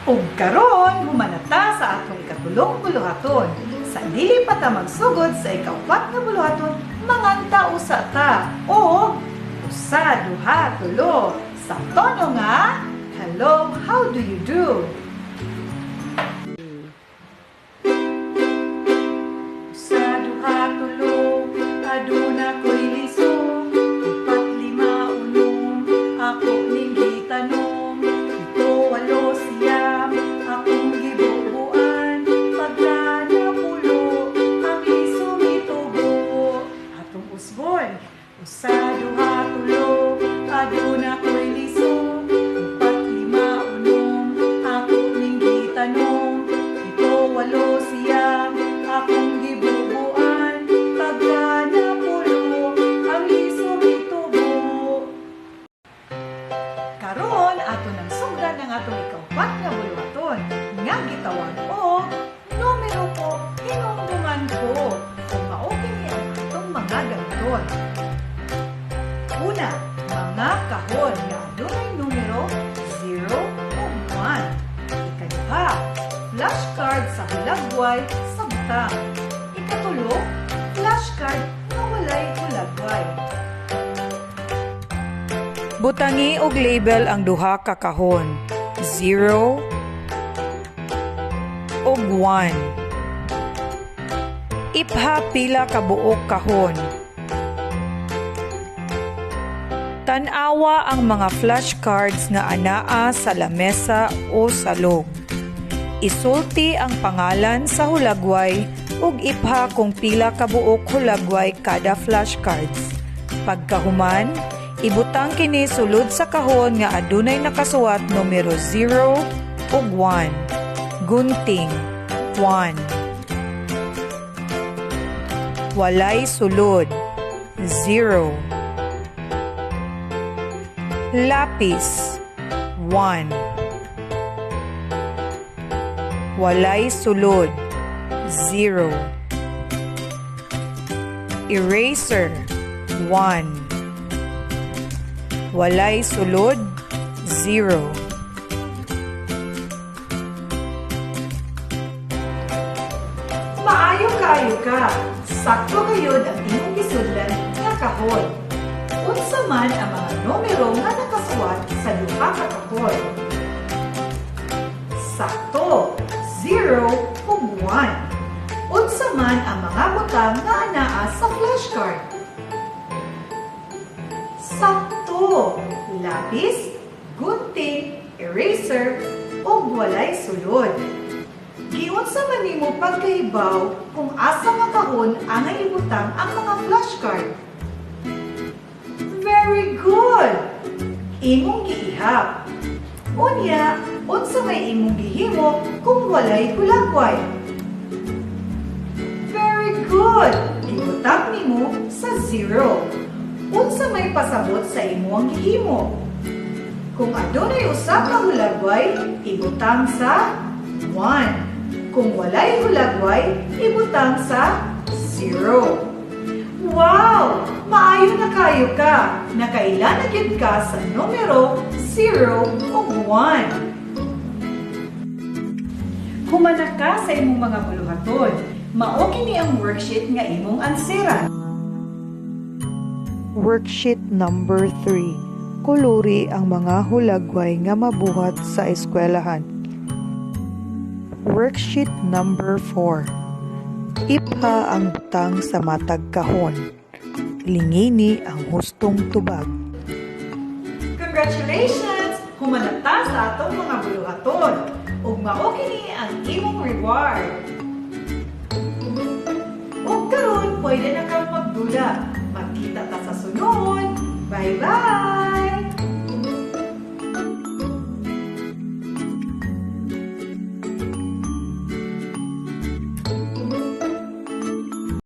Ug karon human na ta sa atong ikatulong buluhaton. Sa dili pa ta magsugod sa ikaupat nga buluhaton, manganta usa ta og usa, duha, tulo sa tono nga "Hello, how do you do?" Usa, duha, tulo, aduna ko'y liso. Upat, lima, unom, ako ning gitanom. Pito, walo, siyam, akong gibubuan. Pagka napulo, ang liso mitubo. Atong usbon. Usa, duha, tulo, aduna ko'y liso. Upat, lima, unom, ako ning gitanom. Pito, walo, siyam, akong gibubuan. Pagka napulo, ang liso mitubo. Karon ato nang sugdan ang atong ikaupat nga buluhaton nga gitawag og "Numero ko, hinumduman ko." Ug mao kini ang atong mga gamiton. Una, mga kahon nga adunay numero 0 ug 1. Ikaduha, flashcard sa hulagway sa butang. Ikatulo, flashcard nga walay hulagway. Butangi og label ang duha ka kahon, 0 ug 1. Ipha pila ka buok kahon. Tan-awa ang mga flashcards nga anaa sa lamesa o salog. Isulti ang pangalan sa hulagway ug ipha kung pila ka buok hulagway kada flashcards. Pagkahuman, ibutang kini sulod sa kahon nga adunay nakasuwat numero 0 ug 1. Gunting, 1. Walay sulod, 0. Lapis, 1. Walay sulod, 0. Eraser, 1. Walay sulod, 0. Maayo kaayo ka. Sakto gayud ang imong gisudlan nga kahon. Unsa man ang mga numero nga nakasuwat sa duha ka kahon? Sakto, 0 ug 1. Unsa man ang mga butang nga anaa sa flashcard? Sakto, lapis, gunting, eraser, ug walay sulod. Giunsa man nimo pagkahibaw kung asa nga kahon angay ibutang ang mga flashcard? Very good! Imong giihap. Unya, unsa may imong gihimo kung walay hulagway? Very good! Ibutang nimo sa 0. Unsa may pasabot sa imong gihimo? Kung adunay usa ka hulagway, ibutang sa 1. Kung walay hulagway, ibutang sa 0. Wow! Maayo na kaayo ka! Nakaila na gyud ka sa numero 0 ug 1. Human na ka sa imong mga buluhaton. Mao kini ang worksheet nga imong ansiran. Worksheet number 3. Kuluri ang mga hulagway nga mabuhat sa eskwelahan. Worksheet number 4. Ipha ang butang sa matag kahon. Lingini ang hustong tubag. Congratulations! Human na ta sa atong mga buluhaton. Ug mao kini ang imong reward. Ug karon pwede na kang magdula. Magkita ta sa sunod. Bye-bye!